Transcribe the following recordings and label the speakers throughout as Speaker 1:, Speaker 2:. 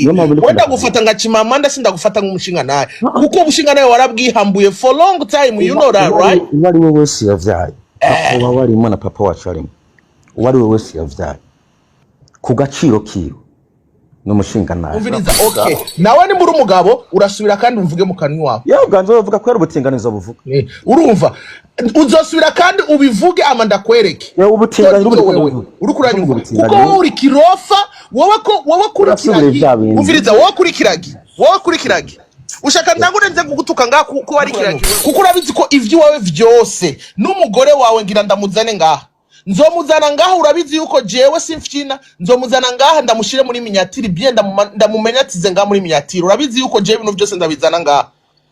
Speaker 1: Niyo mpamvu ndiko
Speaker 2: Wenda
Speaker 1: ndakubwira.
Speaker 2: gufata nka Chimamanda, sindagufata nk'umushinga naye, kuko ubushinga nawe warabwihambuye for long time, you know that, right?
Speaker 1: Uwo ari we wese yavyaye, papa wawe arimo na papa wacu arimo, uwo ari we wese yavyaye ku gaciro kiwe ni umushinga nawe.
Speaker 2: Umviriza, okay, nawe nimba uri umugabo urasubira kandi umvuge mu kanwa iwawe.
Speaker 1: Yewe, ubwanze bavuga ko ari ubutinganizo buvuga.
Speaker 2: Urumva, uzosubira kandi ubivuge ama ndakwereke.
Speaker 1: Yewe, ubutinganyi
Speaker 2: Icyo
Speaker 1: n'ubundi
Speaker 2: wewe
Speaker 1: buvuga.
Speaker 2: uri kuranyumva?
Speaker 1: Ubutinganyi.
Speaker 2: Kuko wowe uri kirofa, wowe ko wowe kuri
Speaker 1: Urasubira
Speaker 2: kiragi.
Speaker 1: vya bindi.
Speaker 2: Umviriza, wowe kuri kiragi, wowe kuri kiragi, ushaka ndangure nze kugutuka ngaha ko ari kiragi, kuko urabizi ko ivy'iwawe vyose n'umugore wawe ngira ndamuzane ngaha, nzomuzana ngaha. Urabizi yuko jewe simfyina, nzomuzana ngaha ndamushire muri miniature bien, ndamumenyatize ngaha muri miniature. Urabizi yuko jewe ibintu vyose ndabizana ngaha,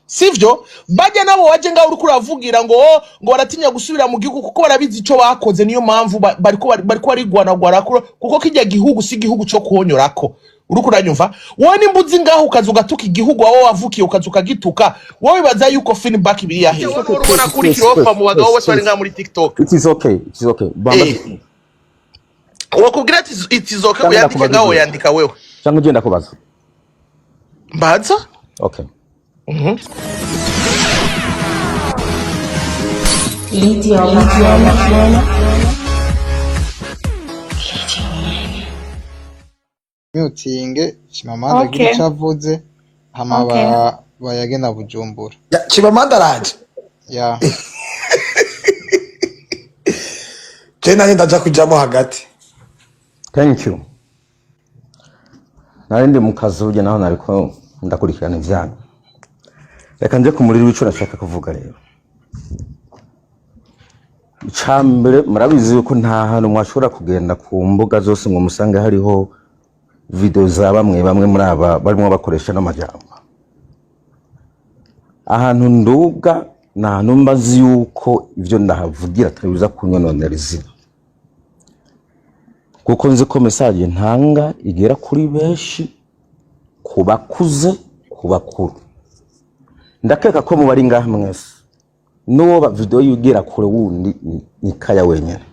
Speaker 2: sivyo? Bajya nabo waje ngaho uriko uravugira ngo oh, ngo baratinya gusubira mu gihugu kuko barabizi ico bakoze. Niyo mpamvu bariko barigwanagwana kuko kijya gihugu si igihugu co kuhonyorako. Uriko uranyumva? Wowe nimba uzi ngaho ukaza ugatuka igihugu aho wavukiye, ukaza ukagituka, wowe wibaza yuko feedback ibiri yahehe?
Speaker 1: It's okay,
Speaker 2: Wowe ubona
Speaker 1: twese,
Speaker 2: kuri
Speaker 1: twese,
Speaker 2: kirofa
Speaker 1: twese,
Speaker 2: mu bagabo
Speaker 1: twese,
Speaker 2: bose bari
Speaker 1: twese.
Speaker 2: ngaha muri TikTok.
Speaker 1: It is okay, it is okay. Bamba.
Speaker 2: Wakubwira ati it is okay.
Speaker 1: Cyangwa
Speaker 2: Uyandike
Speaker 1: ndakubaza
Speaker 2: ngaho.
Speaker 1: igihe.
Speaker 2: Yandika wewe.
Speaker 1: Cyangwa ugenda kubaza.
Speaker 2: Mbaza.
Speaker 1: Okay.
Speaker 3: Lydia Mwana.
Speaker 4: Mutinge Chimamanda agira
Speaker 3: Okay.
Speaker 4: ico avuze hama
Speaker 3: Okay.
Speaker 4: bayage na Bujumbura.
Speaker 5: Ya, Chimamanda araje.
Speaker 4: Ya.
Speaker 5: Je nanjye ndaja kujamo hagati.
Speaker 1: Thank you. Nari ndi mu kazi burya, naho nariko ndakurikirana ivyanyu. Reka nje ku muriri w'ico nashaka kuvuga rero. Icambere, murabizi yuko nta hantu mwashobora kugenda ku mbuga zose ngo musange hariho video za bamwe bamwe muri aba barimo bakoresha n'amajambo. Ahantu nduga ni ahantu mbazi yuko ivyo ndahavugira atari kunyononera izina, kuko nzi ko message ntanga igera kuri benshi, ku bakuze, ku bakuru. Ndakeka ko mubari ngaha mwese n'uwo video yigera kure wundi ni kaya wenyene.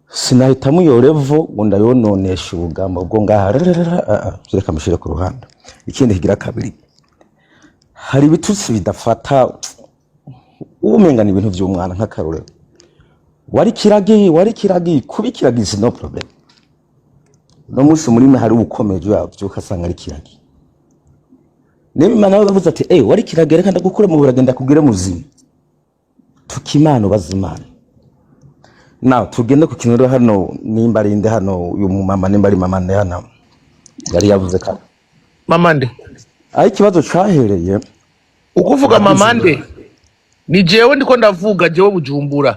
Speaker 1: Sinahitamo iyo level ngo ndayononesha ubugambo bwo ngaha rererera, ah, ah, reka mushyire ku ruhande. Ikindi kigira kabiri, hari ibitutsi bidafata, umenga ni ibintu vy'umwana. Nk'akarorero, wari kiragi, wari kiragi. Kuba ikiragi is no problem. No munsi muri mwe hari ubukomeje yavyuka asanga ari kiragi. Niba Imana yavuze ati: "Eh, wari kiragi, reka ndagukure mu buragenda kubwire muzima." Tukimana, ubaza Imana. Now tugende ku kintu rero hano. Nimba ari inde hano, uyu mumama, nimba ari mama nde hano yari yavuze kare?
Speaker 2: Mama nde?
Speaker 1: Aho ikibazo cahereye.
Speaker 2: Ukuvuga mama nde ni jewe ndiko ndavuga, jewe Bujumbura.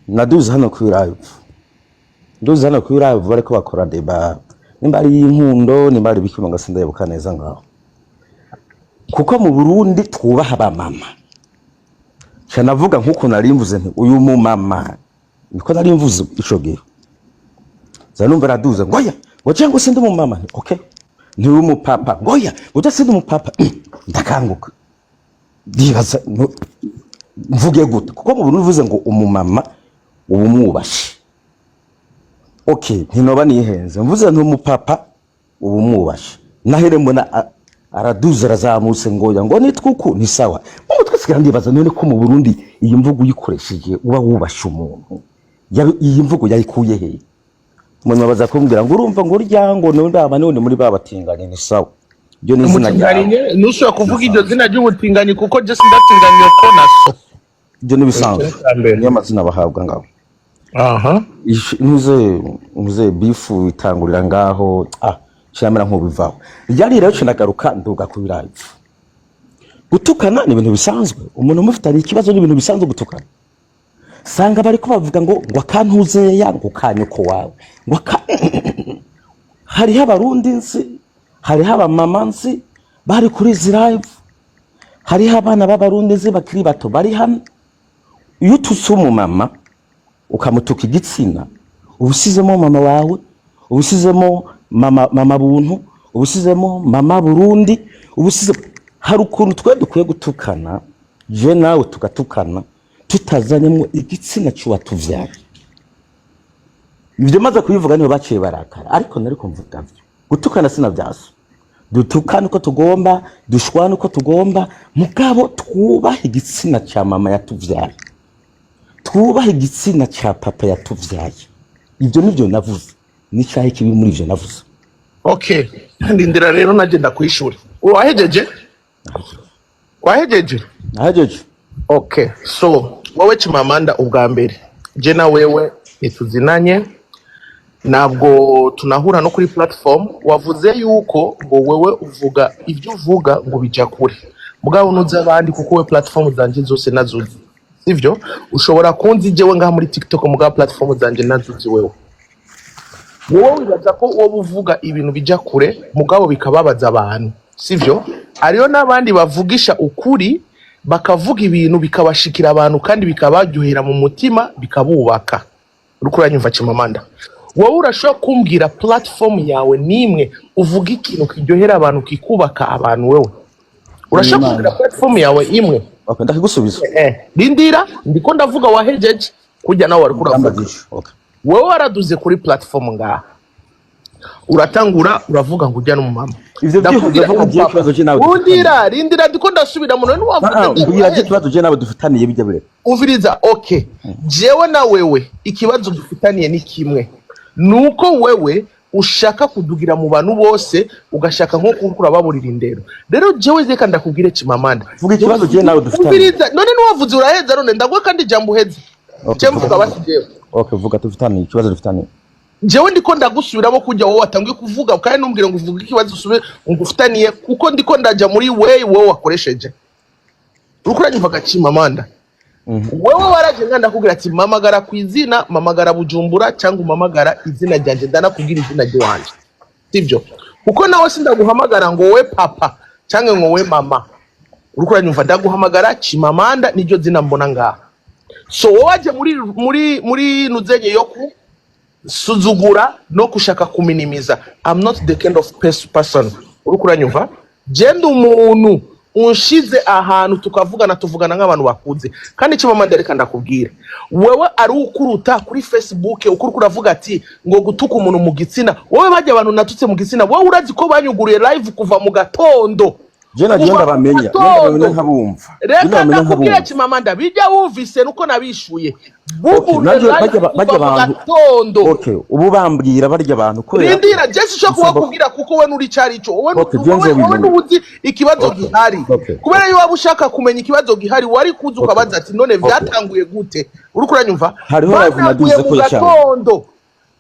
Speaker 1: Naduze hano kuri live, nduze hano kuri live bariko bakora débat, nimba ari inkundo, nimba ari ibiki, ngo sindayibuka neza ngaho, kuko mu Burundi twubaha abamama. Ca navuga nkuko nari mvuze nti uyu mumama, niko nari mvuze ico gihe. Za numva araduze ngo oya, ngo je ngo sindi umumama. Nti okay, nturi umupapa? Ngo oya, ngo je sindi umupapa. Ndakanguka, ndibaza mvuge gute, kuko mu Burundi uvuze ngo umumama uba umwubashe. Okay, ntinoba nihenze mvuze nti umupapa uba umwubashe. Nahere mbona araduze, arazamutse ngo oya, ngo nitwuku ni sawa. Mu mutwe sigara ndibaza: none ko mu Burundi iyi mvugo uyikoresheje uba wubashe umuntu, iyi mvugo yayikuye he? Umuntu baza kumbwira ngo urumva ngo urya ngo nundaba none muri ba batinganye. Ni sawa, ibyo ni izina
Speaker 2: Umutinganyi
Speaker 1: ryawe.
Speaker 2: Ntushobora kuvuga iryo zina ry'umutinganyi, kuko je sindatinganya ko na so.
Speaker 1: Ibyo ni ibisanzwe.
Speaker 2: Icyo mbere.
Speaker 1: Niyo mazina bahabwa ngaho.
Speaker 2: Aha.
Speaker 1: Ntuze bifu itangurira ngaho, ah, kiramera nk'ubivaho ryari rero. Nagaruka nduga ku birayi. Gutukana ni ibintu bisanzwe, umuntu mufitanye ikibazo ni ibintu bisanzwe gutukana. Sanga bariko bavuga ngo akantuzeya, ngo kanyuko wawe, ngo aka hariho Abarundi nzi, hariho abamama nzi bari kuri izi live, hariho abana b'Abarundi nzi bakiri bato bari hano. Iyo ututse umumama, ukamutuka igitsina, uba usizemo mama wawe, uba usizemo mama, mama buntu, uba usizemo mama Burundi, uba usize. Hari ukuntu twe dukwiye gutukana, je nawe tugatukana tutazanyemo igitsina cy'uwatuvyaye. Ibyo maze kubivuga nibo baciye barakara, ariko nariko mvuga vyo. Gutukana sinavyaso, dutukane uko tugomba, dushwane uko tugomba, mugabo twubahe igitsina ca mama yatuvyaye, twubahe igitsina ca papa yatuvyaye. Ivyo nivyo navuze. N'icahe kibi muri ivyo navuze?
Speaker 2: Okay, ndindira rero naje ndakwishura. Wahejeje? Wahejeje?
Speaker 1: Nahejeje.
Speaker 2: Okay, so wowe Chimamanda, ubwa mbere je na wewe ntituzinanye, ntabwo tunahura no kuri platform. Wavuze yuko ngo wewe uvuga ibyo uvuga ngo bijya kure, mugabo nuzi abandi, kuko we platform zanje zose nazuzi, sivyo? Ushobora kunzi jewe ngaha muri TikTok, mugabo platform zanje nazuzi. Wewe wowe wibaza ko wowe uvuga ibintu bijya kure, mugabo bikababaza abantu, sivyo? Hariyo n'abandi bavugisha ukuri, bakavuga ibintu bikabashikira abantu kandi bikabaryohera mu mutima, bikabubaka. Uriko uranyumva, Chimamanda? Wowe urashobora kumbwira platform yawe nimwe uvuga ikintu kiryohera abantu, kikubaka abantu? Wewe urashobora kumbwira platform yawe imwe?
Speaker 1: Okay, ndakigusubiza.
Speaker 2: Rindira, ndiko ndavuga. Wahejeje kurya nawe wariko uravuga.
Speaker 1: Ndambajije. Okay.
Speaker 2: Wowe waraduze kuri platform ngaha, uratangura uravuga ngo ujya n'umumama.
Speaker 1: Ivyo
Speaker 2: Ndakubwira
Speaker 1: vyifuzo vuga je
Speaker 2: umupapa.
Speaker 1: ikibazo je nawe dufitaniye.
Speaker 2: Rindira, rindira, ndiko ndasubira mu none wavuze.
Speaker 1: Ah, mbwira je ikibazo je nawe dufitaniye, bijya bireka.
Speaker 2: Umviriza, okay, jewe na wewe ikibazo dufitaniye ni kimwe, nuko wewe ushaka kudugira mu bantu bose, ugashaka nko kuriko urababurira indero. Rero jewe reka ndakubwire, Chimamanda.
Speaker 1: Vuga ikibazo je nawe dufitaniye.
Speaker 2: Umviriza, none niwavuze uraheza, none ndaguhe kandi ijambo uheze.
Speaker 1: Okay,
Speaker 2: Je mvuga
Speaker 1: vuga.
Speaker 2: basi jewe.
Speaker 1: Okay, vuga dufitaniye, ikibazo dufitaniye.
Speaker 2: Jewe ndiko ndagusubiramo kujya wowe watangiye kuvuga, kandi ntumbwire ngo uvuge ikibazo usubire ngo ufitaniye, kuko ndiko ndaja muri way wowe wakoresheje. Uriko uranyumva, Chimamanda? Wewe waraje nga ndakubwira ati mamagara ku izina, mamagara Bujumbura cyangwa umamagara izina ryanjye, ndanakubwira izina ry'iwanje, sibyo? Kuko nawe sindaguhamagara ngo wowe papa cyangwa ngo wowe mama. Uriko uranyumva? Ndaguhamagara Chimamanda, niryo zina mbona ngaha. So wowe waje muri nuzenye yo suzugura no kushaka kuminimiza. I'm not the kind of person. Uriko uranyumva? Genda umuntu unshize ahantu tukavugana, tuvugana nk'abantu bakuze. Kandi Chimamanda, reka ndakubwira, wewe ari ukuruta kuri Facebook uko uravuga ati ngo gutuka umuntu mu gitsina. Wowe bajya abantu natutse mu gitsina, wowe urazi ko banyuguriye live kuva mu gatondo.
Speaker 1: Je nagiye
Speaker 2: Kuva mu
Speaker 1: ndabamenya, je ndabamenya
Speaker 2: gatondo.
Speaker 1: nkabumva. Je
Speaker 2: Reka
Speaker 1: ndabamenya
Speaker 2: ndakubwira,
Speaker 1: nkabumva.
Speaker 2: Chimamanda, bijya wumvise nuko nabishuye.
Speaker 1: Okay,
Speaker 2: Buguruye
Speaker 1: naje
Speaker 2: live
Speaker 1: bajya bajya
Speaker 2: kuva mu
Speaker 1: abantu.
Speaker 2: gatondo.
Speaker 1: Okay, ubu bambwira barya abantu kubera
Speaker 2: Rindira, je sinshobora
Speaker 1: Nsaba-
Speaker 2: kubakubwira kuko we nuri icari cyo wowe.
Speaker 1: Okay, je
Speaker 2: Wowe wowe
Speaker 1: nzobimenya.
Speaker 2: ntuzi ikibazo
Speaker 1: Okay,
Speaker 2: gihari,
Speaker 1: okay.
Speaker 2: kubera iyo waba ushaka kumenya ikibazo gihari wari kuza ukabaza ati none vyatanguye gute? Uriko uranyumva?
Speaker 1: Hariho live
Speaker 2: Batanguye
Speaker 1: naduze
Speaker 2: mu
Speaker 1: ko yacanye.
Speaker 2: gatondo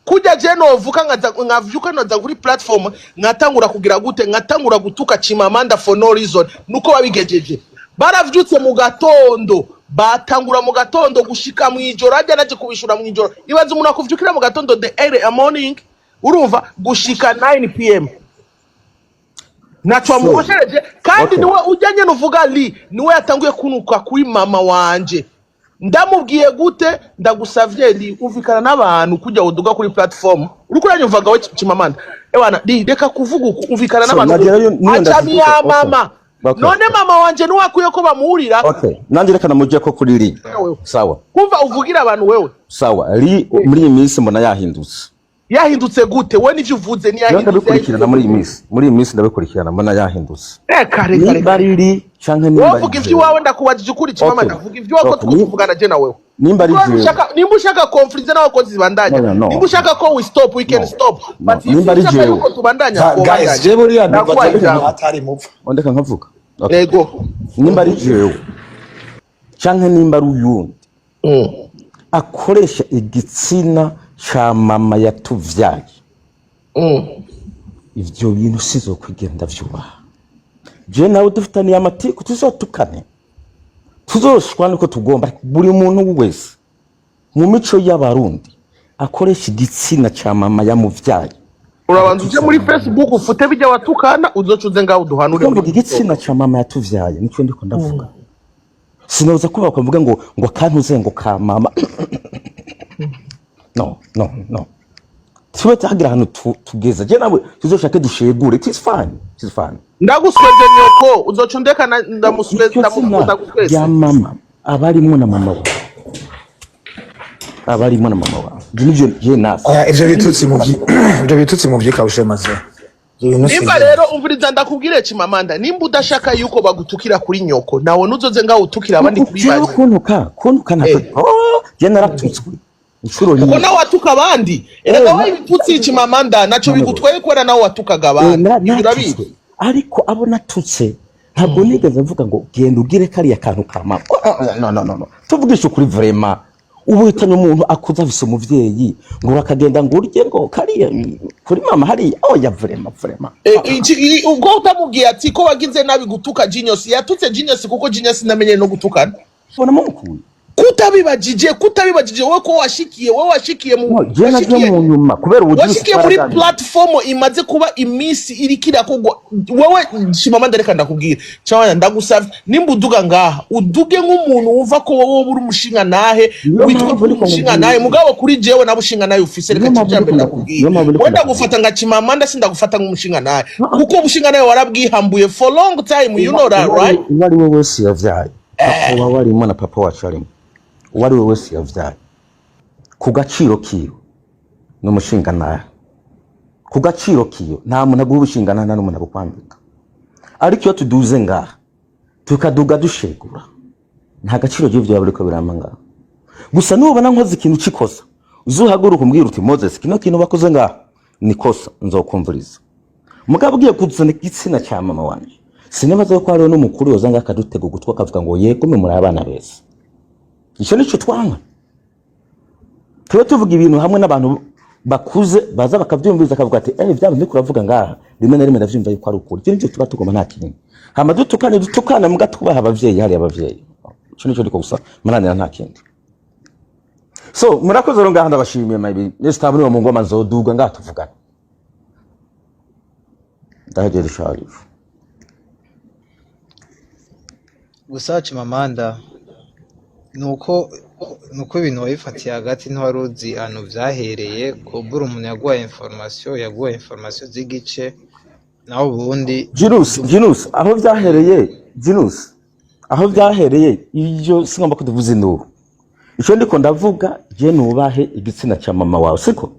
Speaker 2: kujya je novuka nkaza nkavyuka naza kuri platform nkatangura kugira gute, nkatangura gutuka Chimamanda for no reason, nuko babigejeje. Baravyutse mu gatondo, batangura mu gatondo gushika mu ijoro, ajya naje kubishura mu ijoro. Ibaze umuntu akuvyukira mu gatondo, the early morning, urumva, gushika 9 p.m., ntaco
Speaker 1: So,
Speaker 2: wamukoshereje. Kandi niwe ujya nyene uvuga li niwe yatanguye kunuka kuri mama wanje. Ndamubwiye gute? Ndagusavye li, umvikana n'abantu kujya uduga kuri platform. Uriko uranyumvaga we, Chimamanda? Ewana li, reka kuvuga uku, umvikana
Speaker 1: So,
Speaker 2: n'abantu.
Speaker 1: nagerayo niyo
Speaker 2: Aca
Speaker 1: ndavuga.
Speaker 2: ya mama. None mama wanje niwe akwiye ko bamuhurira?
Speaker 1: Okay, nanjye reka namujye ko kuri ri.
Speaker 2: Wewe.
Speaker 1: Sawa.
Speaker 2: Kumva uvugira abantu wewe.
Speaker 1: Sawa, ri muri iyi minsi mbona yahindutse.
Speaker 2: Yahindutse gute? We nivyo uvuze
Speaker 1: Niyo
Speaker 2: ntiyahindutse.
Speaker 1: ndabikurikirana muri iyi minsi. Muri iyi minsi ndabikurikirana, mbona yahindutse.
Speaker 2: Reka, reka,
Speaker 1: Nimba
Speaker 2: reka.
Speaker 1: ari ri canke nimba
Speaker 2: Wowe
Speaker 1: ari
Speaker 2: vuga
Speaker 1: jewe.
Speaker 2: ivy'iwawe, ndakubajije ukuri, Chimamanda. Vuga ivy'iwawe ko tuvugana je na wewe.
Speaker 1: Nimba ari
Speaker 2: Kuko
Speaker 1: jewe.
Speaker 2: nimba ushaka conflict n'abakozi zibandanya,
Speaker 1: No, no, no.
Speaker 2: nimba ushaka ko we stop, we can
Speaker 1: No.
Speaker 2: stop,
Speaker 1: No.
Speaker 2: but if
Speaker 1: Nimba ari
Speaker 2: ushaka
Speaker 1: jewe.
Speaker 2: yuko tubandanya,
Speaker 5: Guys,
Speaker 2: twobandanya.
Speaker 5: je buriya ndumva
Speaker 2: Ndaguhaye
Speaker 5: je
Speaker 2: ijambo.
Speaker 5: atari mupfa.
Speaker 1: Ondeka nkavuga. Okay.
Speaker 2: Yego.
Speaker 1: Nimba ari jewe canke nimba ari uyundi akoresha igitsina ca mama yatuvyaye, ivyo bintu sizokwigenda vyubaha. Je nawe dufitaniye amatiku, tuzotukane, tuzoshwana uko tugomba, ariko buri muntu wese mu mico y'Abarundi akoresha igitsina ca mama yamuvyaye.
Speaker 2: Urabanza uje muri Facebook ufute bijya watukana, uzoca uze ngaho uduhanure
Speaker 1: Ndiko
Speaker 2: muri.
Speaker 1: mvuga igitsina ca mama yatuvyaye, nico ndiko ndavuga. Sinoza kubaka mvuga ngo akantuze ngo ka mama. No, no, no, tube hagira ahantu tugeza, je nawe tuzoshake dushegure. It is fine, it is fine.
Speaker 2: Ndagusweze nyoko, uzoca undeka ndamusweze.
Speaker 1: Iryo zina
Speaker 2: Ndagusweze.
Speaker 1: rya mama aba arimwo na mama wawe, aba arimwo na mama wawe. Ibyo nivyo je nasi.
Speaker 5: Oya, ivyo bitutsi mu ivyo bitutsi mu vyikawushe maze. Ibyo bintu
Speaker 2: Nimba
Speaker 5: sivyo.
Speaker 2: rero, umviriza, ndakubwire Chimamanda, nimba udashaka yuko bagutukira kuri nyoko, nawe nuzoze ngaho utukira abandi kuri
Speaker 1: Jewe
Speaker 2: banyoko.
Speaker 1: kuntuka ntabwo. Oh, je naratutswe inshuro
Speaker 2: Kuko
Speaker 1: nyinshi.
Speaker 2: nawe watuka abandi. Erega wowe ibitutsi, Chimamanda, naco bigutwaye kubera nawe watukaga abandi. Ibyo urabizi.
Speaker 1: Naratutswe, ariko abo natutse ntabwo nigeze mvuga ngo genda ugire kariya kantu ka mama. Oh, oh, no, no, no, no, tuvugishe ukuri, vraiment, ubu uhitanye umuntu akuze afise umuvyeyi ngo bakagenda ngo urye ngo kariya kuri mama hariya, oya, vraiment, vraiment.
Speaker 2: Ubwo utamubwiye ati ko wagize nabi gutuka Genius, yatutse Genius kuko Genius namenye no gutukana.
Speaker 1: Ubona mumukuye.
Speaker 2: Kutabibajije wowe ko washikiye, wowe washikiye mu
Speaker 1: No, je navyo
Speaker 2: washikiye
Speaker 1: mu nyuma kubera ubujusi
Speaker 2: washikiye muri
Speaker 1: twaraganiriye.
Speaker 2: platform imaze kuba iminsi iriko irakogwa. Wowe Chimamanda, reka ndakubwira, Chimamanda, ndagusavye, nimba uduga ngaha uduge nk'umuntu wumva ko wowe uri umushinga nahe
Speaker 1: Niyo
Speaker 2: witwa
Speaker 1: mpamvu
Speaker 2: ko uri
Speaker 1: ndiko
Speaker 2: umushinga nahe, mugabo kuri jewe nawe ushinga nahe ufise. Reka
Speaker 1: Niyo mpamvu
Speaker 2: kijambere
Speaker 1: ndiko
Speaker 2: ndakubwira,
Speaker 1: niyo mpamvu ndiko
Speaker 2: wowe
Speaker 1: ndakubwira.
Speaker 2: ndagufata nka Chimamanda, sindagufata nk'umushinga nahe, kuko ubushinga nahe warabwihambuye for long time, you know that, right?
Speaker 1: Uwo ari we wese yavyaye, papa wawe arimo na papa wacu arimo, uwo ari we wese yavyaye ku gaciro kiwe ni umushinga nahe ku gaciro kiwe. Nta muntu aguha ubushinga nahe, nta n'umuntu abukwambika. Ariko iyo tuduze ngaha tukaduga dushegura, nta gaciro ry'ivyo biba biriko birampa ngaha. Gusa nubona nkoze ikintu c'ikosa, uzuhaguruka umbwira uti: "Moses, kino kintu bakoze ngaha ni kosa," nzokumviriza. Mugabo ugiye kuzana igitsina cya mama wanje, sinibaza ko hariho n'umukuru yoza ngaha akadutega ugutwi akavuga ngo yego, mwe muri abana beza. Icyo nico twanka. Tuba tuvuga ibintu hamwe n'abantu bakuze baza bakavyumviriza, akavuga ati: "Eh, vya bintu uriko uravuga ngaha, rimwe na rimwe ndavyumva yuko ari ukuri." Icyo nico tuba tugomba, nta kindi. Hama dutukane, dutukane, muga twubaha abavyeyi. Hariya abavyeyi, ico nico ndiko gusa muranira, nta kindi. So murakoze rero ngaha, ndabashimiye. Maybe next time niwo mu ngoma nzoduga ngaha tuvugana. Ndahagera isharifu.
Speaker 4: Gusa Chimamanda, nuko ibintu wabifatiye hagati, ntiwari uzi ahantu vyahereye. Kubura umuntu yaguhaye information, yaguhaye information z'igice, naho ubundi
Speaker 1: Jinus, Jinus, aho vyahereye, Jinus, aho vyahereye, iyo singomba ko tuvuza induru. Ico ndiko ndavuga, je nubahe igitsina ca mama wawe, siko?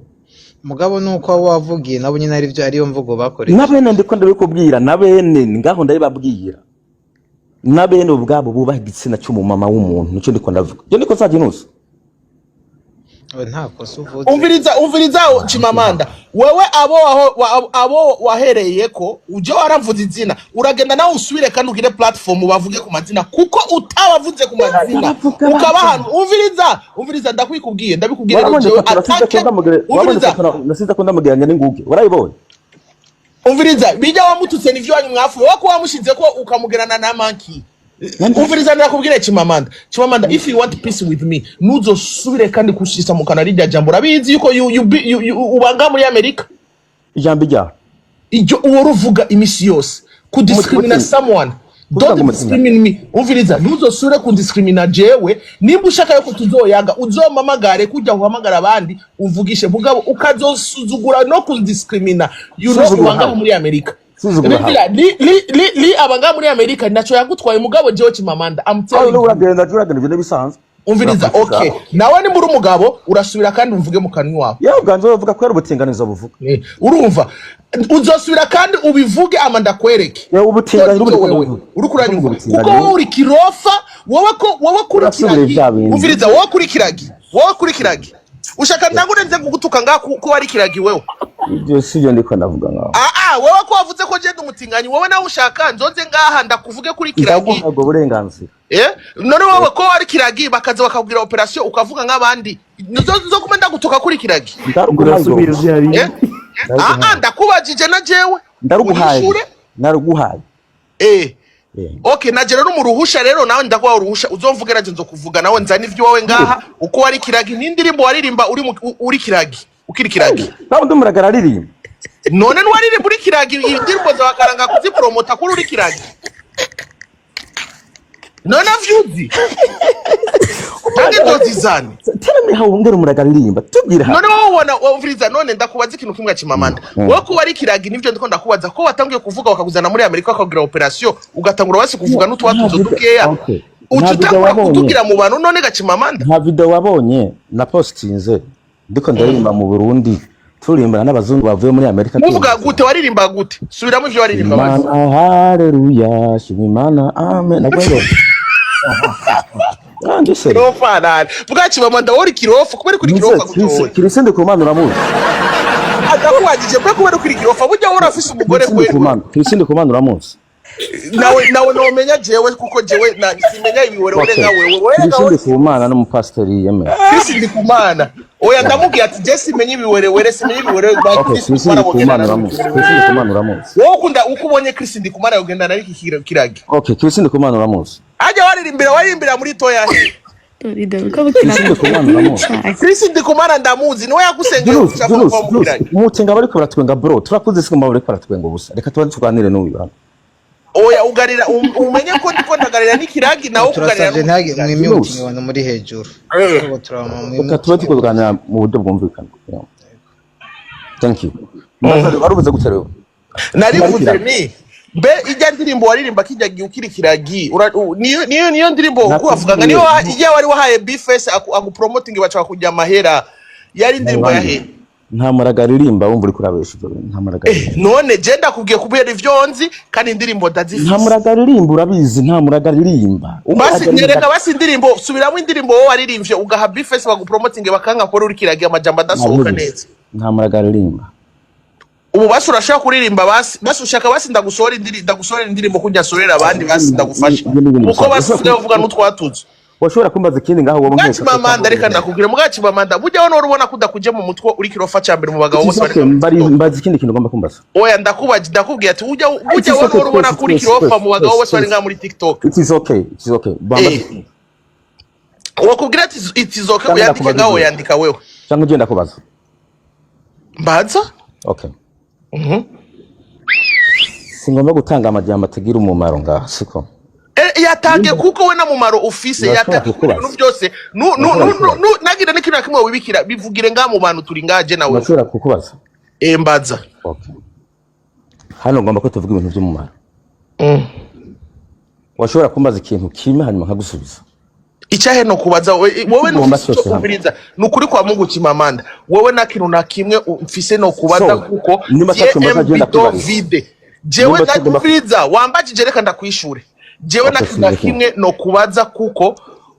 Speaker 4: Mugabo nuko abo wavugiye nabo nyine arivyo, ariyo mvugo
Speaker 1: Na
Speaker 4: bakoresheje.
Speaker 1: bene ndiko ndabikubwira, na bene ngaho ndabibabwira, na bene ubwabo bubaha igitsina c'umumama w'umuntu. Nico ndiko ndavuga, je ndiko sa Jinus.
Speaker 4: Oya, nta kosa uvuze.
Speaker 2: Umviriza, umviriza Chimamanda, wewe abo abo wahereye ko uje waravuze izina, uragenda nawe usubire kandi ugire platform bavuge ku mazina, kuko utabavuze ku mazina
Speaker 1: Baravuga
Speaker 2: ukabahana. Umviriza, umviriza, ndakwikubwiye, ndabikubwiye rero.
Speaker 1: Warabonye
Speaker 2: Jewe
Speaker 1: ifoto nasize ko
Speaker 2: atake
Speaker 1: wabonye
Speaker 2: umviriza.
Speaker 1: ifoto nasize ko ndamugereranya n'inguge, warayibonye?
Speaker 2: Umviriza, bijya wamututse nivyo wanyu mwafuye, wowe ko wamushize ko ukamugerana na monkey. Umviriza, ndakubwire Chimamanda, Chimamanda, if you want peace with me, ntuzosubire kandi kushisa mu kanwa rirya jambo. Urabizi yuko you ubanga muri Amerika.
Speaker 1: Ijambo rya
Speaker 2: Iryo uwo ruvuga imisi yose, kudiscrimina someone.
Speaker 1: Kuvuga
Speaker 2: Don't
Speaker 1: ngo umutima.
Speaker 2: discriminate me. Umviriza, ntuzosubire kundiscrimina jewe. Nimba ushaka yuko tuzoyaga, uzompamagare kujya uhamagara abandi uvugishe, mugabo ukazosuzugura no kundiscrimina, you know.
Speaker 1: Suzugura
Speaker 2: Ubanga
Speaker 1: how?
Speaker 2: muri Amerika.
Speaker 1: Suzugura how?
Speaker 2: Rindira, li abanga muri Amerika naco yagutwaye, mugabo jewe Chimamanda, I'm
Speaker 1: Aho
Speaker 2: telling you.
Speaker 1: uragenda, ibyo n'ibisanzwe.
Speaker 2: Umviriza.
Speaker 1: Urakurikira.
Speaker 2: Okay, nawe nimba uri umugabo urasubira kandi umvuge mu kanwa iwawe.
Speaker 1: Yewe ubwanze bavuga ko ari ubutinganizo buvuga.
Speaker 2: Urumva, uzosubira kandi ubivuge ama ndakwereke.
Speaker 1: Yewe ubutinganyi
Speaker 2: Icyo
Speaker 1: n'ubundi
Speaker 2: wewe
Speaker 1: buvuga.
Speaker 2: uri kuranyumva,
Speaker 1: Ubutinganyi.
Speaker 2: kuko wowe uri kirofa, wowe ko wowe kuri
Speaker 1: Urasubira
Speaker 2: kiragi.
Speaker 1: vya bindi.
Speaker 2: Umviriza, wowe kuri kiragi, wowe kuri kiragi, ushaka ndangure nze kugutuka ngaha ko wari kiragi wewe?
Speaker 1: Ibyo si byo ndiko ndavuga ngaho.
Speaker 2: Ah ah, wowe ko wavuze ko je ndi umutinganyi, wowe nawe ushaka nzoze ngaha ndakuvuge kuri kiragi?
Speaker 1: Ndaguha ubwo burenganzira.
Speaker 2: None wowe ko wari kiragi, bakaza bakakubwira operation ukavuga nk'abandi, nzo kuma ndagutuka kuri kiragi?
Speaker 1: Ndaruguhaye ubwo
Speaker 6: Urasubira vya bindi.
Speaker 2: Eh, ah ah, ndakubajije na jewe.
Speaker 1: Ndaruguhaye.
Speaker 2: Unyishure.
Speaker 1: Naruguhaye.
Speaker 2: Okay, naje rero mu ruhusha rero, nawe ndaguha uruhusha, uzomvuge naje nzokuvuga, nawe nzana ivyo wowe ngaha uko wari kiragi n'indirimbo waririmba uri uri kiragi, ukiri kiragi.
Speaker 1: Nawe undi muragara aririmba.
Speaker 2: None ntiwaririmba uri kiragi indirimbo zawe akaranga kuzipromota kuri uri kiragi? None avyuzi canke nzozizane?
Speaker 1: Tell me how ngere umuragara aririmba, tubwire hano.
Speaker 2: None wowe ubona, wumviriza, none ndakubaza ikintu kimwe, Chimamanda. Wowe ko wari kiragi, nivyo ndiko ndakubaza, ko watangiye kuvuga bakakuzana muri Amerika bakakugira operation, ugatangura wasi kuvuga n'utwatuzo dukeya,
Speaker 1: Okay.
Speaker 2: uca
Speaker 1: Nta video
Speaker 2: utangura
Speaker 1: wabonye.
Speaker 2: kutugira mu bantu none ga Chimamanda?
Speaker 1: Nta video wabonye na postinze ndiko ndaririmba mu Burundi? Turirimbana n'abazungu bavuye muri Amerika.
Speaker 2: Muvuga gute? Waririmba gute? Subiramo ivyo waririmba basi.
Speaker 1: Imana haleluya, shima Imana, amen. Nagwero. Ah, ndise.
Speaker 2: Kirofa nani vuga Chimamanda, wowe uri kirofa kubera kuri kirofa gutoya.
Speaker 1: Kirisi Ndikumana uramuzi?
Speaker 2: Atakuwajije kwe kubera kuri kirofa, burya wowe urafise umugore
Speaker 1: Kirisi
Speaker 2: kwe.
Speaker 1: Ndikumana, Kirisi Ndikumana uramuzi?
Speaker 2: Nawe nomenya jewe, kuko jewe simenya ibiwerewere
Speaker 1: Okay.
Speaker 2: nka wewe wewe.
Speaker 1: Kirisi
Speaker 2: Nawe
Speaker 1: Ndikumana n'umupasiteri yemewe.
Speaker 2: Chris Ndikumana, oya, ndamubwiye ati je simenya ibiwerewere, simenya ibiwerewere ba
Speaker 1: Okay,
Speaker 2: Chris
Speaker 1: Kirisi
Speaker 2: Ndikumana
Speaker 1: Ndikumana
Speaker 2: bogendana
Speaker 1: uramuzi?
Speaker 2: n'iki?
Speaker 1: Kirisi Ndikumana uramuzi?
Speaker 2: Wowe ukunda uko ubonye Chris Ndikumana yogendana n'iki kiragi?
Speaker 1: Okay, Kirisi Ndikumana uramuzi?
Speaker 2: Ajya waririmbira muri toya he?
Speaker 3: Dore ko
Speaker 1: Kirisi Ndikumana uramuzi?
Speaker 2: Chris Ndikumana ndamuzi, niwe yagusengeye
Speaker 1: Jules,
Speaker 2: ushaka
Speaker 1: Jules,
Speaker 2: kuva mu
Speaker 1: Jules,
Speaker 2: kiragi.
Speaker 1: mutenga bariko baratwenga bro, turakuze siko bariko baratwenga ubusa. Reka tubanze tuganire n'uyu hano.
Speaker 2: Oya, ugarira umenye ko ndiko ndagarira n'ikiragi nawe kugarira.
Speaker 4: Turasabye ntihagire
Speaker 1: Jules.
Speaker 4: mwimyutingi abantu muri hejuru. Twebwe turabama.
Speaker 1: Reka tube
Speaker 4: mwimyutingi.
Speaker 1: tukuganira mu buryo bwumvikana. Yeah. Thank you. Mbaza warubuze gute rero?
Speaker 2: Narivuze
Speaker 1: Sinarikira.
Speaker 2: ni mbe ijya ndirimbo waririmba kijya gihe ukiri kiragi niyo ndirimbo kubavuga nga niyo
Speaker 1: Nakubwiye.
Speaker 2: ijya wari wahaye Bface agupromoting baca kujya amahera, yari indirimbo ya he?
Speaker 1: Nta muraga aririmba, wumva uriko urabesha ibyo bintu. Nta muraga aririmba.
Speaker 2: None je ndakubwiye kubera ivyo nzi kandi indirimbo
Speaker 1: Nta
Speaker 2: ndazifise.
Speaker 1: muraga aririmba, urabizi, nta muraga aririmba.
Speaker 2: Basi nyereka basi indirimbo, subiramo indirimbo wowe waririmbye ugaha Bface bagupromoting bakanga kora uri kiragi, amajambo adasohoka neza.
Speaker 1: Nta muraga aririmba.
Speaker 2: Ubu basi urashaka kuririmba, basi ushaka basi ndagusohora indirimbo, ndagusohora indirimbo kujya sorera abandi, basi ndagufasha
Speaker 1: Ibyo ni ibintu
Speaker 2: uko
Speaker 1: bisanzwe.
Speaker 2: basi usigaye uvuga n'utwatuzo.
Speaker 1: Washobora kumbaza ikindi ngaho wowe
Speaker 2: Mugaci Mamanda, reka ndakubwira, mugaci Mamanda, burya wowe urabona ko udakuje mu mutwe, uri kirofa cya mbere mu bagabo bose bari muri TikTok.
Speaker 1: Mbaza ikindi kintu ugomba kumbaza.
Speaker 2: Oya, ndakubaje, ndakubwiye ati ujya
Speaker 1: It's
Speaker 2: burya wowe
Speaker 1: okay,
Speaker 2: urabona
Speaker 1: twese,
Speaker 2: ko uri
Speaker 1: twese,
Speaker 2: kirofa
Speaker 1: twese,
Speaker 2: mu bagabo
Speaker 1: twese,
Speaker 2: bose bari
Speaker 1: twese.
Speaker 2: ngaha muri TikTok.
Speaker 1: It is okay, it is okay. Bambaza
Speaker 2: Eh. Wakubwira ati it is okay,
Speaker 1: Cyangwa
Speaker 2: uyandike
Speaker 1: ndakubaza
Speaker 2: ngaho
Speaker 1: igihe.
Speaker 2: yandika wewe.
Speaker 1: Cyangwa ugenda kubaza.
Speaker 2: Mbaza.
Speaker 1: Okay. Singomba gutanga amajambo atagira umumaro ngaha, siko?
Speaker 2: Yatange kuko we na mumaro ufise.
Speaker 1: Ndashobora
Speaker 2: Yatange kuko
Speaker 1: kukubaza.
Speaker 2: ibintu byose
Speaker 1: Ndashobora kukubaza.
Speaker 2: nagira n'ikintu na kimwe wibikira, bivugire ngaha mu bantu turi ngaje nawe.
Speaker 1: Ndashobora kukubaza.
Speaker 2: Mbaza.
Speaker 1: Okay. Hano ngomba ko tuvuga ibintu by'umumaro. Washobora kumbaza ikintu kimwe hanyuma nkagusubiza.
Speaker 2: Icyahe no kubaza wowe
Speaker 1: Tugomba
Speaker 2: nufise icyo
Speaker 1: twese hamwe.
Speaker 2: kumviriza, ni ukuri kwa Mungu Chimamanda, wowe nta kintu na kimwe mfise no kubaza
Speaker 1: So,
Speaker 2: kuko
Speaker 1: nimba atacyumbaza agenda
Speaker 2: bido
Speaker 1: kwibariza.
Speaker 2: vide jewe
Speaker 1: Nimba tugomba
Speaker 2: ndakumviriza, wambajije, reka ndakwishure. Jewe nta
Speaker 1: Okay,
Speaker 2: kintu na
Speaker 1: subiza kimwe.
Speaker 2: kimwe no kubaza kuko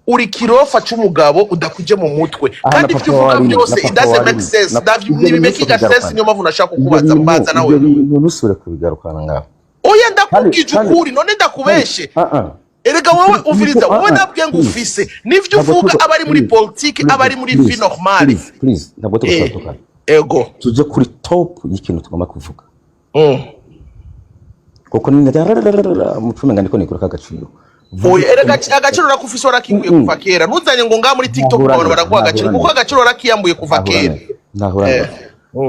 Speaker 2: uri kirofa c'umugabo udakuje mu mutwe,
Speaker 1: Aha na
Speaker 2: kandi
Speaker 1: papa
Speaker 2: ibyo uvuga
Speaker 1: warimo, na
Speaker 2: byose it
Speaker 1: papa
Speaker 2: doesn't make
Speaker 1: warimo.
Speaker 2: sense.
Speaker 1: Na ibyo bintu
Speaker 2: Ntibimakinga sense,
Speaker 1: kubigarukana.
Speaker 2: niyo mpamvu nashaka
Speaker 1: Ibyo
Speaker 2: kukubaza.
Speaker 1: bintu,
Speaker 2: Mbaza nawe.
Speaker 1: ibyo bintu ntusubire kubigarukana ngaho.
Speaker 2: Oya,
Speaker 1: Kandi
Speaker 2: ndakubwije
Speaker 1: kandi
Speaker 2: ukuri, none
Speaker 1: kandi
Speaker 2: ndakubeshe?
Speaker 1: ah ah.
Speaker 2: Erega wowe
Speaker 1: Ukuri
Speaker 2: umviriza,
Speaker 1: ah
Speaker 2: wowe
Speaker 1: ah
Speaker 2: nabwiye ngo
Speaker 1: please.
Speaker 2: ufise n'ivyo
Speaker 1: Ntabwo
Speaker 2: uvuga
Speaker 1: tuko
Speaker 2: aba ari muri
Speaker 1: please
Speaker 2: politiki, aba ari
Speaker 1: please
Speaker 2: muri vie
Speaker 1: please
Speaker 2: normale.
Speaker 1: please please, ntabwo tuko turatukana.
Speaker 2: Ego.
Speaker 1: Tuje kuri top y'ikintu tugomba kuvuga. Kuko ni mucume ngandiko nikura kagaciro. Vuga
Speaker 2: Oya, erega
Speaker 1: ikintu
Speaker 2: agaciro rakufise warakikuye kuva kera. Ntuzanye ngo ngaha muri TikTok ngo abantu
Speaker 1: Ntahura
Speaker 2: baraguha agaciro, kuko
Speaker 1: ntahura
Speaker 2: agaciro warakiyambuye kuva kera.
Speaker 1: ntahura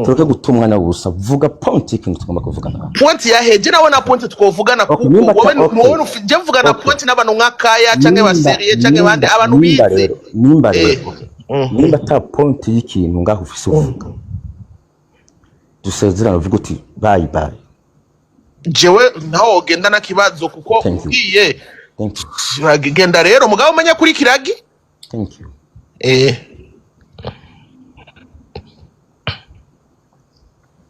Speaker 1: Tureke guta umwanya gusa, vuga point y'ikintu tugomba kuvuga ngaho.
Speaker 2: Point ya heje nawe na point twovugana
Speaker 1: Okay,
Speaker 2: kuko
Speaker 1: nimba
Speaker 2: wowe
Speaker 1: okay.
Speaker 2: wowe je mvugana
Speaker 1: Okay.
Speaker 2: point n'abantu nka Kaya canke
Speaker 1: Nimba
Speaker 2: baseriye canke bande
Speaker 1: nimba
Speaker 2: abantu
Speaker 1: nimba
Speaker 2: bize.
Speaker 1: rero nimba rero okay. Nimba ata point y'ikintu ngaho ufise uvuga, dusezerane uvuga uti bye bye.
Speaker 2: Jewe ntaho wogenda nakibazo kuko
Speaker 1: Thank you.
Speaker 2: ugiye
Speaker 1: Thank you.
Speaker 2: genda rero mugabo umenya kuri kiragi.
Speaker 1: Thank you.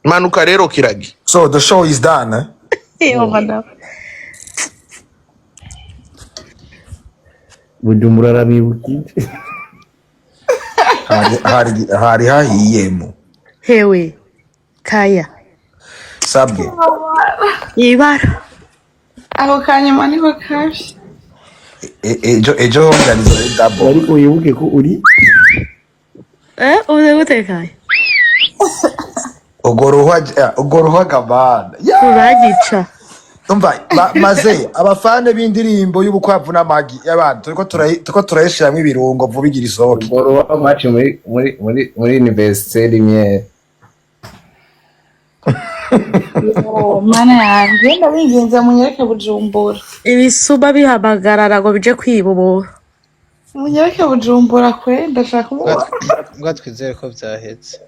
Speaker 2: Manuka rero kiragi.
Speaker 5: So the show is done, eh?
Speaker 3: Yehova nawe.
Speaker 6: Bujumbura arabibukije.
Speaker 5: Hari hahiyemo.
Speaker 3: Hewe kaya.
Speaker 5: Sabwe.
Speaker 3: Ibara.
Speaker 7: Ako kanyuma niko kabi.
Speaker 5: Ejo honganizo double.
Speaker 6: Ariko wibuke ko uri
Speaker 3: Uze gute kaya?
Speaker 5: Urwo ruhwa gabana. Yeah!
Speaker 3: Uragica.
Speaker 5: Umva maze abafane b'indirimbo y'ubukwavu n'amagi y'abantu turiko turayishiramwo ibirungo vuba igira isohoke.
Speaker 6: Urwo ruba rwacu muri universite Lumiere.
Speaker 7: Oh, mana yanjye, ndabinginze munyereke Bujumbura.
Speaker 3: Ibisuba bihamagarara ngo bije kwibubura.
Speaker 7: Munyereke Bujumbura kwe, ndashaka kumubona.
Speaker 4: Mbwa twizere ko vyahetse.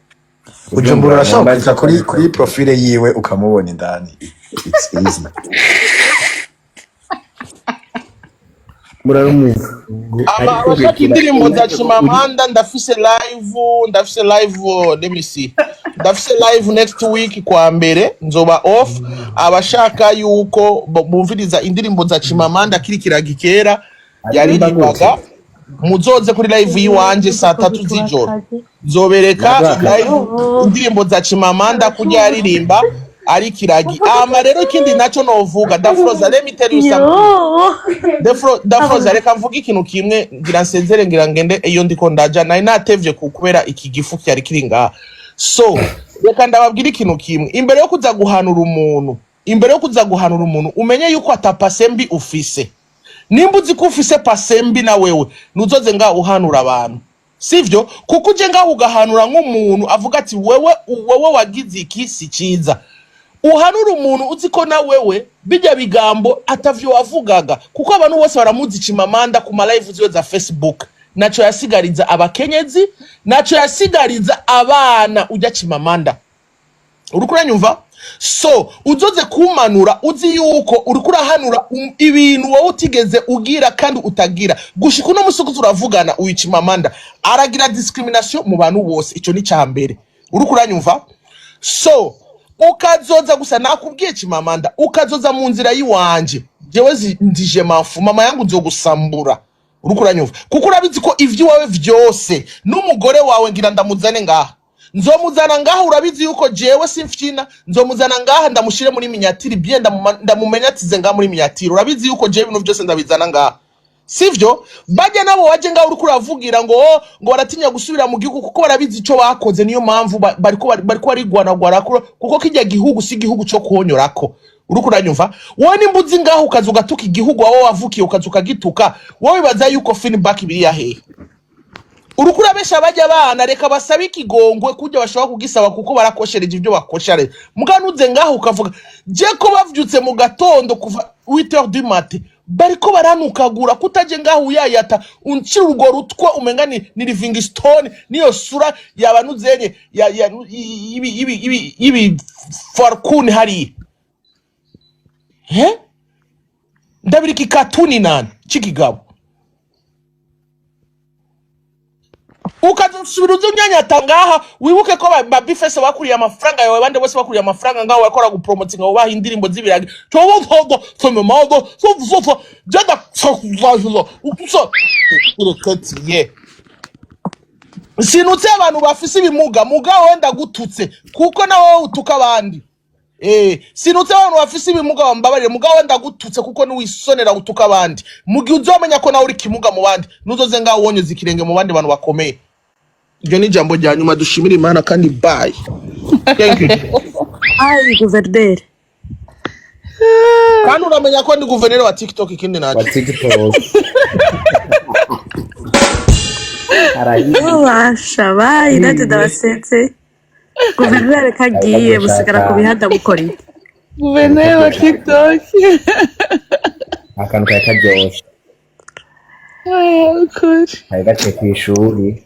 Speaker 5: Bujumbura urashobora kuza kuri profile yiwe ukamubona indani. It's easy.
Speaker 6: Murarumuvugo
Speaker 2: Aba
Speaker 6: ariko
Speaker 2: abashaka
Speaker 6: kwikira
Speaker 2: indirimbo za Chimamanda, ndafise live, ndafise live, let me see. Ndafise live next week kwa mbere nzoba off. Abashaka yuko bumviriza indirimbo za Chimamanda kiri kiragi kera
Speaker 6: Aririmba gute?
Speaker 2: yaririmbaga, muzoze kuri live yiwanje saa 3 z'ijoro, nzobereka
Speaker 6: Naduha
Speaker 2: live indirimbo za Chimamanda kurya yaririmba ari kiragi. Ama rero ikindi naco novuga, Dafroza, let me tell you something.
Speaker 3: Yo.
Speaker 2: Dafroza, reka mvuge ikintu kimwe, ngira nsezere, ngira ngende iyo ndiko ndaja, nari natevye kubera iki gifu kyari kiri ngaha. So reka ndababwira ikintu kimwe: imbere yo kuza guhanura umuntu, imbere yo kuza guhanura umuntu, umenye yuko ata passé mbi ufise. Nimba uzi ko ufise passé mbi, na wewe nuzoze ngaho uhanura abantu, sivyo? Kuko uje ngaho ugahanura nk'umuntu avuga ati wewe wagize iki si ciza. Uhanura umuntu uzi ko na wewe bijya bigambo atavyo wavugaga, kuko abantu bose baramuzi Chimamanda ku ma live ziwe za Facebook. Naco yasigariza abakenyezi, naco yasigariza abana ujya Chimamanda. Uriko uranyumva? So uzoze kumanura uzi yuko uriko urahanura ibintu wowe utigeze ugira kandi utagira. Gushika uno musi uko turavugana, uyu Chimamanda aragira discrimination mu bantu bose. Ico ni ca mbere. Uriko uranyumva? So ukazoza gusa, nakubwiye Chimamanda, ukazoza mu nzira yiwanje, jewe ndije mafu mama yangu, nzogusambura. Uriko uranyumva? Kuko urabizi ko ivy'iwawe vyose n'umugore wawe ngira ndamuzane ngaha, nzomuzana ngaha. Urabizi yuko jewe simfyina, nzomuzana ngaha ndamushire muri miniature bien, ndamumenyatize ngaha muri miniature. Urabizi yuko jewe ibintu vyose ndabizana ngaha, sivyo? Bajya nabo waje ngaho uriko uravugira ngo oh, ngo baratinya gusubira mu gihugu kuko barabizi ico bakoze. Niyo mpamvu bariko barigwanagwana kuko kijya gihugu si igihugu co kuhonyorako. Uriko uranyumva? Wowe nimba uzi ngaho ukaza ugatuka igihugu aho wavukiye, ukaza ukagituka, wowe wibaza yuko feedback biri yahehe? Uriko urabesha bajya abana. Reka basabe ikigongwe kujya bashobora kugisaba kuko barakoshereje ibyo bakoshareje. Muganuze ngaho ukavuga je ko bavyutse mu gatondo kuva 8h du matin bariko baranukagura, kutaje ngaho uyayata uncira urwo rutwe umenga ni Livingstone, niyo sura yabanuzenye ya ibi farkuni hariya he ndabira iki katuni nani c'ikigabo, ukazosubira uza unyanyata ngaha. Wibuke ko ba bifese bakuriye amafaranga yawe, bande bose bakuriye amafaranga ngaho bakora gupromotinga, ubaha indirimbo z'ibiragi tobotogo somemado jada ye. Sinutse abantu bafise ibimuga, muga wenda gututse kuko nawe utuka abandi. Sinutse abantu bafise ibimuga, bambabarire, muga wenda gututse kuko niwisonera utuka abandi. Mu gihe uzomenya ko nawe uri kimuga mu bandi, nuzoze ngaho wonyoza ikirenge mu bandi bantu bakomeye. Iryo ni ijambo rya nyuma. Dushimire Imana kandi bye, thank you.
Speaker 3: Ai, guverineri.
Speaker 2: Kandi uramenya ko ndi guverineri wa TikTok, ikindi
Speaker 6: wa
Speaker 2: naco
Speaker 6: TikTok arahiye.
Speaker 3: Ubasha bayi nanjye ndabasetse. Guverineri kagiye musigara ku mihanda mukora iki?
Speaker 7: Guverineri wa TikTok.
Speaker 6: Akantu kari karyoshe.
Speaker 7: Ah, ukuri.
Speaker 6: Kari gaciye kw'ishuri.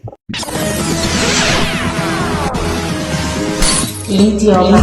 Speaker 8: Idioma.